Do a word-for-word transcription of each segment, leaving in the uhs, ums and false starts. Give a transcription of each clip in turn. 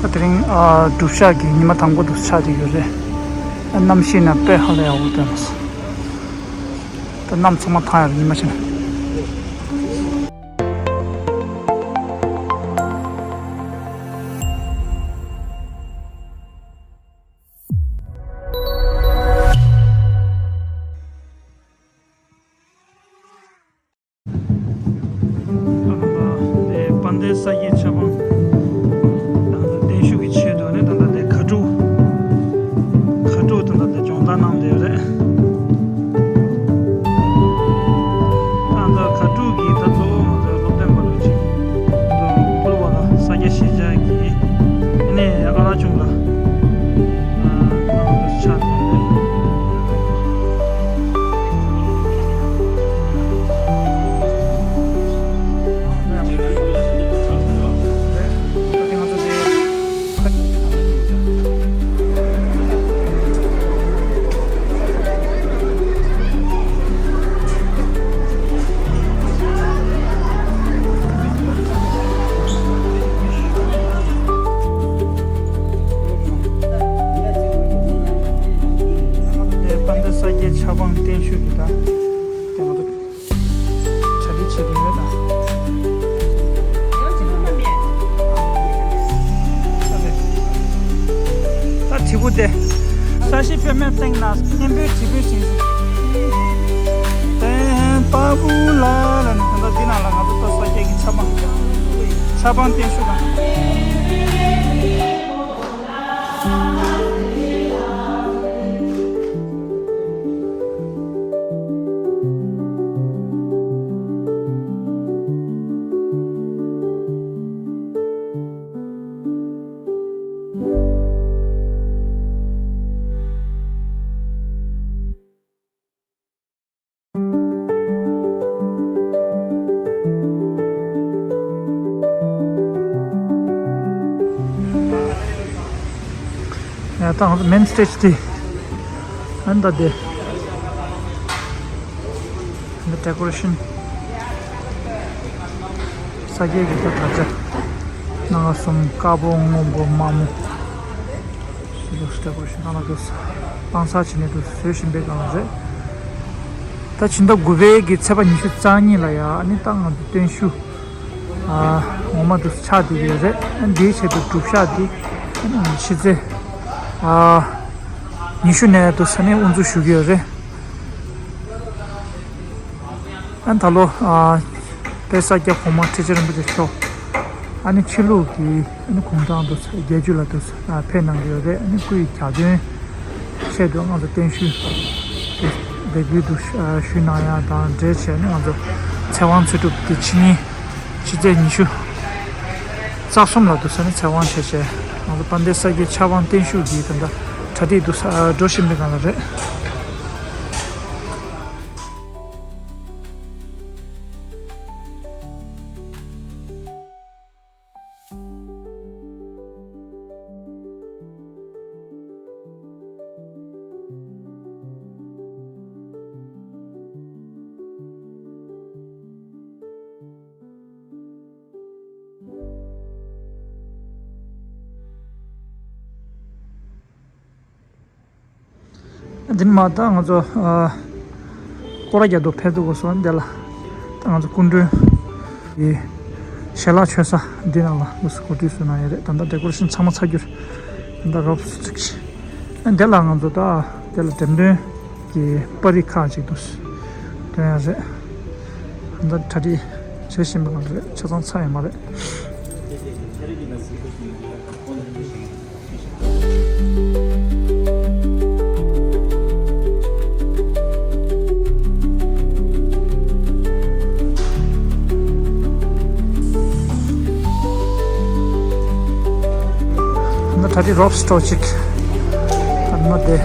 ད་དེ་རིང་ཨ་སྒྲུབ་ཞག་གི་ཉི་མ་དང་པོ་དུ་ཆགས་ཀྱི་ཡོད་རེད། ཨ་གནམ་གཤིས་ན་དཔེ་ཧ་ལས་ཡག་པོ་སྟོན་སོང་། ད་གནམ་ཚང་མ་ཐང་ཡར་ཉི་མ་ཕྱིན། དཔལ་ལྡན་ས་སྐྱའི་ཆབ་འབངས་ད་ལྟ་བརྟན་བཞུགས་ཀྱི་ཆེད་དུ་ནི་ད་ལྟ་དེ་ཁ་ཕྲུག་ཁ་ཕྲུག་ད་ལྟ་དེ་སྦྱོང་བརྡར་གནང་བསྡད་ཡོད་རེད། ད་ལྟ་ཁ་ཕྲུག་གི་ད་གཙོ་བོ་ང་ཚོའི་སློབ་སྟོན་པ་ལོ་གཅིག་ད་ཕུར་བ་ལ་ས་སྐྱ་གཞིས་ཆགས་ཀྱི་ཨ་ནི་ཨ་རག་ཆུང་ལ་ཨ་ང་ཚོ་ཕྱག་དེ་རེད། དཔལ་ལྡན་ས་སྐྱའི་ཆབ་འབངས་བརྟན་བཞུགས་ཀྱི་ད་དེ་ང་ཚོ་གྲ་སྒྲིག་བྱེད་ཀྱི་ཡོད་ད། ད་དྲིལ་བུ་དེ་ས་གཞི་པདྨའི་སྟེང་ན་སྙན་པའི་དྲིལ་བུ་ཞིག་ཏན་ཏཱ་བུ་ལ་ལ་ནི་ད་ལྟ་འདི་ནང་ལ་ང་ཚོ་ད་ས་སྐྱའི་གི་ཆབ་འབངས་ཆབ་འབངས་བརྟན་བཞུགས་དང་། ཡ་ད་ང་ཚོ་མེན་སི་ཊེ་ཇི་དེ་ཨ་ནི་ད་དེ་ཨ་ནི་ཌེ་ཀོ་རེ་ཤན་ས་སྐྱའི་གི་ད་དར་ཆ་སྣ་ཁ་གསུམ་དཀར་པོ་སྔོན་པོ་དམར་མོ། ལུགས་ལྟ་བུ་ཞིག་ནང་ལ་འདུག་བླངས་ཚར་བྱས་ནས་འདུག་བཟོས་བཞིན་པའི་སྒང་ལ་རེད། ད་ཕྱི་ཟླ་དགུ་པའི་གི་ཚེས་པ་ཉི་ཤུ་རྩ་གཉིས་ལ་ཡ་ཨ་ནི་ད་ང་ཚོ་བརྟན་བཞུགས་ཨ་ངོ་མ་འདུག་ཆགས་བསྡད་ཀྱི་ཡོད་རེད། ཨ་ནི་འདིའི་ཆེད་དུ་སྒྲུབ་ཞག་འདི་ཨ་ནི་ཕྱི་ཚེས་ཨ་ཉི་ཤུ་ནས་འདུག་ས་ནས་དབུ་འཛུགས་ཞུ་གི་ཡོད་རེད། ཨ་ནི་ད་ལོ་ཨ་དཔལ་ས་སྐྱ་གོང་མ་ཁྲི་ཆེན་རིན་པོ་ཆེ་མཆོག་ཨ་ནི་ཕྱི་ལུགས་ཀྱི་ཨ་ནི་གུང་ཐང་དུ་བརྒྱད་ཅུ་ལ་དུ་ཨ་ཕེབས་གནང་གི་ཡོད་རེད། ཨ་ནི་སྐུའི་གྱ་སྟོན་ཆེད་དུ་ང་ཚོ་བརྟན་བཞུགས་དུ་འདེགས་འབུལ་དུ་ཨ་ཞུས་གནང་ཡ་དང་འབྲེལ་བྱས་ནས་ང་ཚོ་ཚེ་དབང་ཚེ་སྒྲུབ་དེ་ཕྱི་ཉིན་ཕྱི་ཚེས་ཉི་ཤུ་རྩ་གསུམ་ལ་དུ་ས་ནི་ཚེ་དབང་བྱས་བྱས་ང་ཚོ་དཔལ་ལྡན་ས་སྐྱའི་ཆབ་འབངས་བརྟན་བཞུགས་ཀྱི་ད་ལྟ་གྲ་སྒྲིག་དུ་ཨ་འགྲོ་བཞིན་པའི་སྒང་ལ་རེད། འདི་ནས་མར་ད་ང་ཚོ་ཨ་སྐོར་ར་རྒྱག་འདུག་ཕེབས་འདུག་གོ་སོང་འདི་ལ། ད་ང་ཚོ་སྐུ་མགྲོན་གྱི་ཞལ་ལག་མཆོད་ས་འདི་ནང་ལ་འདུག་སེ་གོ་སྒྲིག་བཟོས་གནང་ཡོད་རེད། ད་ལྟ་ཌེ་ཀོ་རེ་ཤན་ཚང་མ་ཚར་རྒྱུ་རེད། ད་ལྟ་རོབ་སི་ཊིག་ཤི་ཨ་འདི་ལ་ང་ཚོ་ད་འདི་ལ་འགྲེམས་སྟོན་གྱི་པར་རིས་ཁག་ཅིག་འདུག་སེ་སྟོན་ཡ་རེད། ད་ལྟ་གྲ་སྒྲིག་བྱེད་བཞིན་པ་རེད། ཆ་ཚང་ཚར་ཡོད་མ་རེད། ད་གྲ་སྒྲིག་རོབ་སི་ཊོར་ཅིག་ད་ནི་དེ་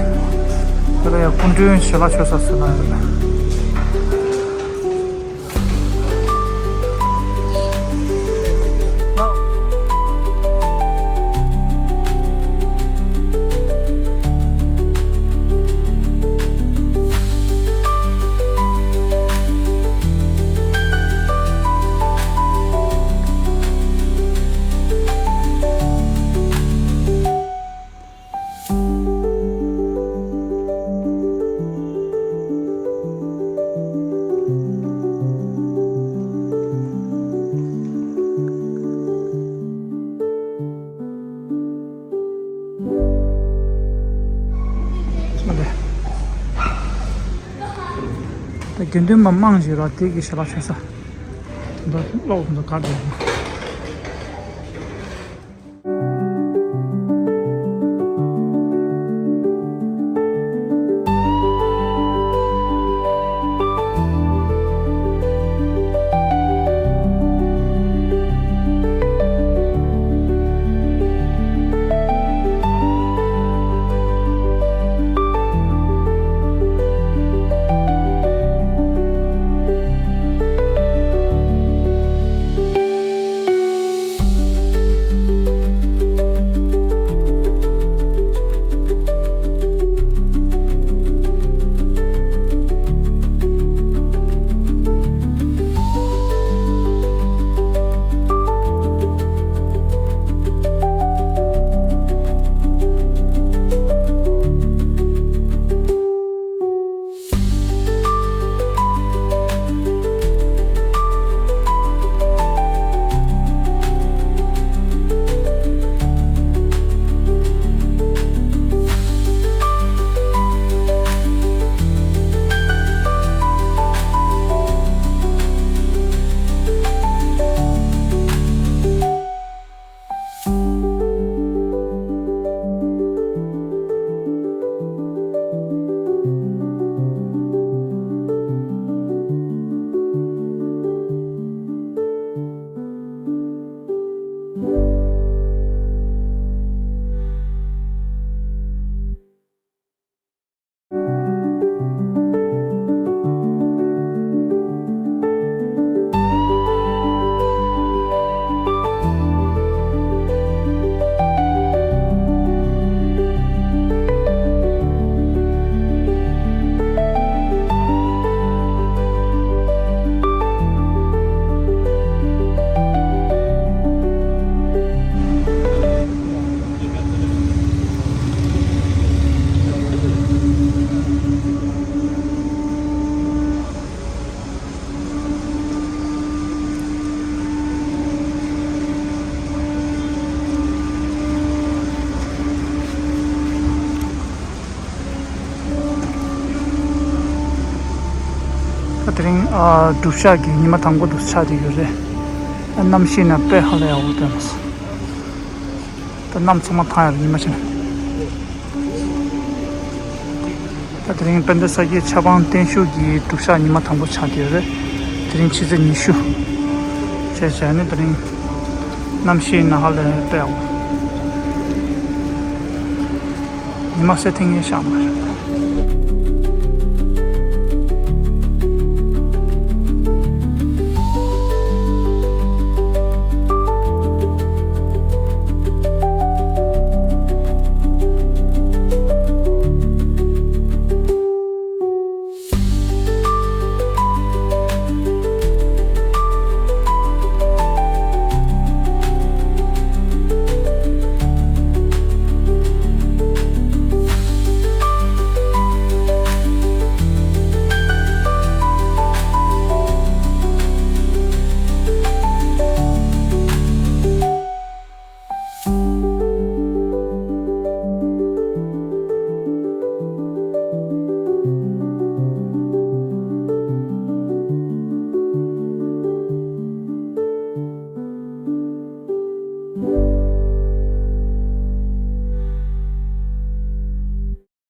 དེ་ལ་ཡང་སྐུ་མགྲོན་ཞལ་ལག་མཆོད་ས་ཟེར་ན་ཡོད། དགེ་འདུན་པ་མང་ཞིག་ར་དེ་གི་ཞལ་ལག་མཆོད་ས། འདི་གློག་འདི་གར་འདུག་ད་དེ་རིང་ཨ་སྒྲུབ་ཞག་གི་ཉི་མ་དང་པོ་དུ་ཆགས་བསྡད་ཡོད་རེད། ཨ་གནམ་གཤིས་ན་དཔེ་ཧ་ལས་ཡག་པོ་སྟོན་སོང་། ད་གནམ་ཚང་མ་ཐང་ཡར་ཉི་མ་ཆེ་ན། ད་དེ་རིང་དཔལ་ལྡན་ས་སྐྱའི་ཆབ་འབངས་བརྟན་བཞུགས་ཀྱི་སྒྲུབ་ཞག་ཉི་མ་དང་པོ་ཆགས་བསྡད་ཡོད་རེད། དེ་རིང་ཕྱི་ཚེས་ཉི་ཤུ། བྱས་བྱས་ནས་དེ་རིང་གནམ་གཤིས་ན་ཧ་ལས་དཔེ་ཡག་པོ། ཉི་མ་སེར་ཐེངས་ཡས་ཤག་མ་རེད།